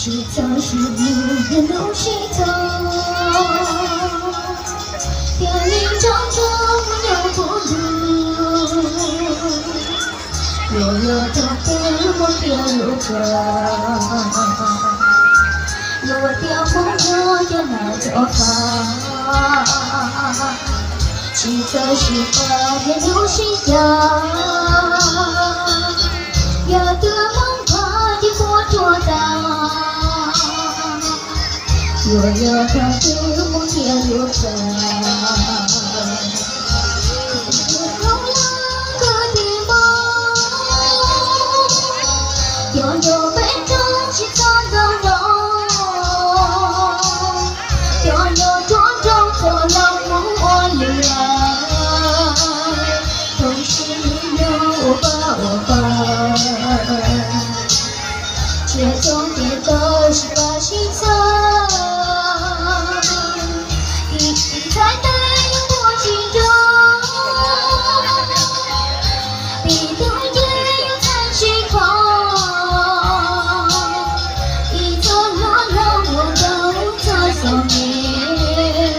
Tsis txawj sib hlub yog lub sib tog, yog li nco ntsoov mus nyob puv ntuj. Yuav yog thaum twg muaj tias yuav tag, yuav tias Hmoob nyob cov nam cov pog, tsis txawj sib pab yog lub sib cav. Yog twb Hmoob pab ces puas ruaj tas, yuav yog thaum twg muaj tias yuav tag. Hnub no kwv tij Hmoob, cov nyob peb nroog tsis txhob ntxub nyob, cov nyob tsuav nroog txhua los mus ua li lawm, thooj sib hlub ua pab ua pawg, tsis txhob nce tawg sib pab sib txhawb. Ib txhais tes yuav muaj tsis nrog, ib tug ncej yuav txhais tsis kho, ib txoj hlua hlob ua rau txoj xom nyem,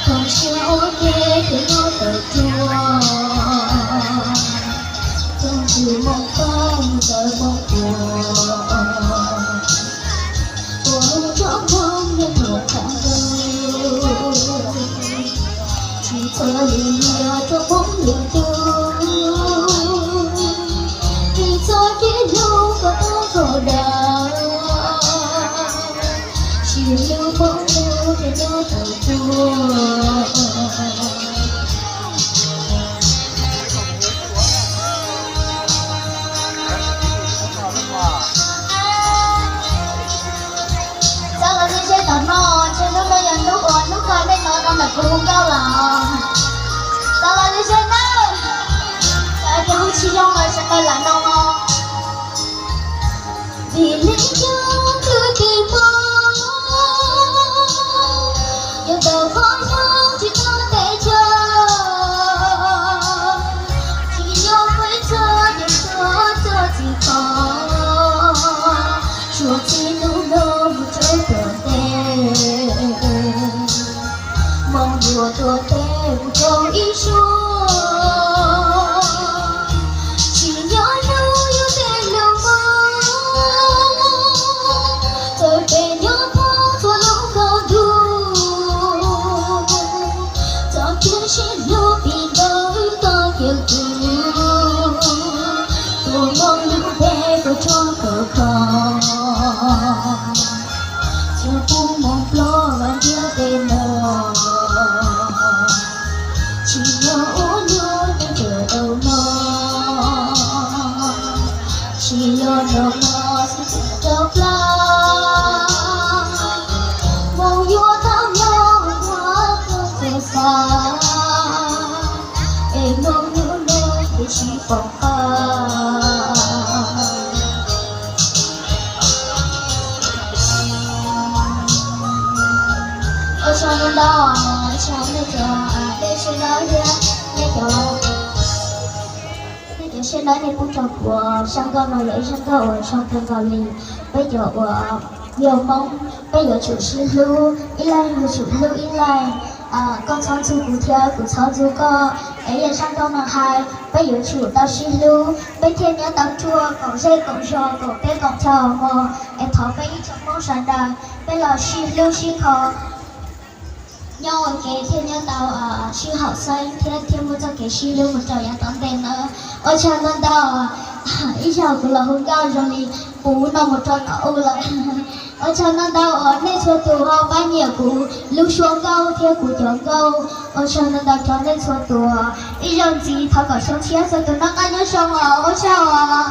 thooj siab ua ke thiaj nyob tau ruaj, thooj tsis moo fab mus tawm moo puas, ua rau Hmoob nyob thaum kawg, tsis txawj lim hiam rau Hmoob lwm tus, tsis txhob cia hlub kom tau txog dag, sib hlub Hmoob lub thiaj nyob tau ruaj. Txav los li seb tom no, ntshe hnub no yog hnub uas hnub kawg nej hnov tau ntawm kuv hu nkauj los. Txav los li seb nawb, txawm tias hu tsis zoo los sawv daws lam mloog os. Vim li cas kwv tij Hmoob, yuav tawm qhov rooj tsis tau teb chaws, tsis nyob peb txhua ces txhua txhua txiv qhov, suav txij hnub no mus txog tom ntej, Hmoob yuav tuav teb mus rau ib suab, tsis nyob hnub yuav tej lus Hmoob, txawm peb nyob thoob txhua lub nroog ntuj, txoj kev sib hlub pib ntawm tog kev kwv, tus Hmoob lub npe puas tsuaj kawg kho, txhua tus Hmoob Nplog vas ntiab tej no, tsis yog ua nyuj tej ntawm tau no, tsis yog nrog no xwb tseem rau plag, Hmoob yuav tau nyob ua tuag txhua xav, es Hmoob hnub no thiaj sib pom qab. Ua tsaug ntau ntau, ua tsaug nej cov, nej sawv daws thiab nej cov, nej cov sawv daws nej pub rau kuv zaj nkauj no yog ib zaj nkauj uas zoo kawg nkaus li. Peb cov uas yog Hmoob peb yuav tsum sib hlub, ib leeg yuav tsum hlub ib leeg. Koj txhob ntxub kuv thiab kuv txhob ntxub koj, es yog zaj nkauj no hais peb yuav tsum tau sib hlub peb thiaj nyob tau ruaj koom zej koom zos koom teb koom chaw mog. Es thov peb ib tsoom Hmoob sawv daws peb los sib hlub sib kho, nyob ua ke thiaj nyob tau sib haum xeeb thiab thiaj muaj txoj kev sib hlub mus rau yav tom ntej nawb. Ua tsaug ntau ntau, ib zaug kuv los hu nkauj zoo li puv no mus rau tom u lawm. Ua tsaug ntau ntau uas nej txhua tus ho pab nyiam kuv lub suab nkauj thiab kuv cov nkauj. Ua tsaug ntau ntau rau nej txhua tus, ib zaug ntxiv thov kom xyoo tshiab txhua tus noj qab nyob zoo os, ua tsaug os.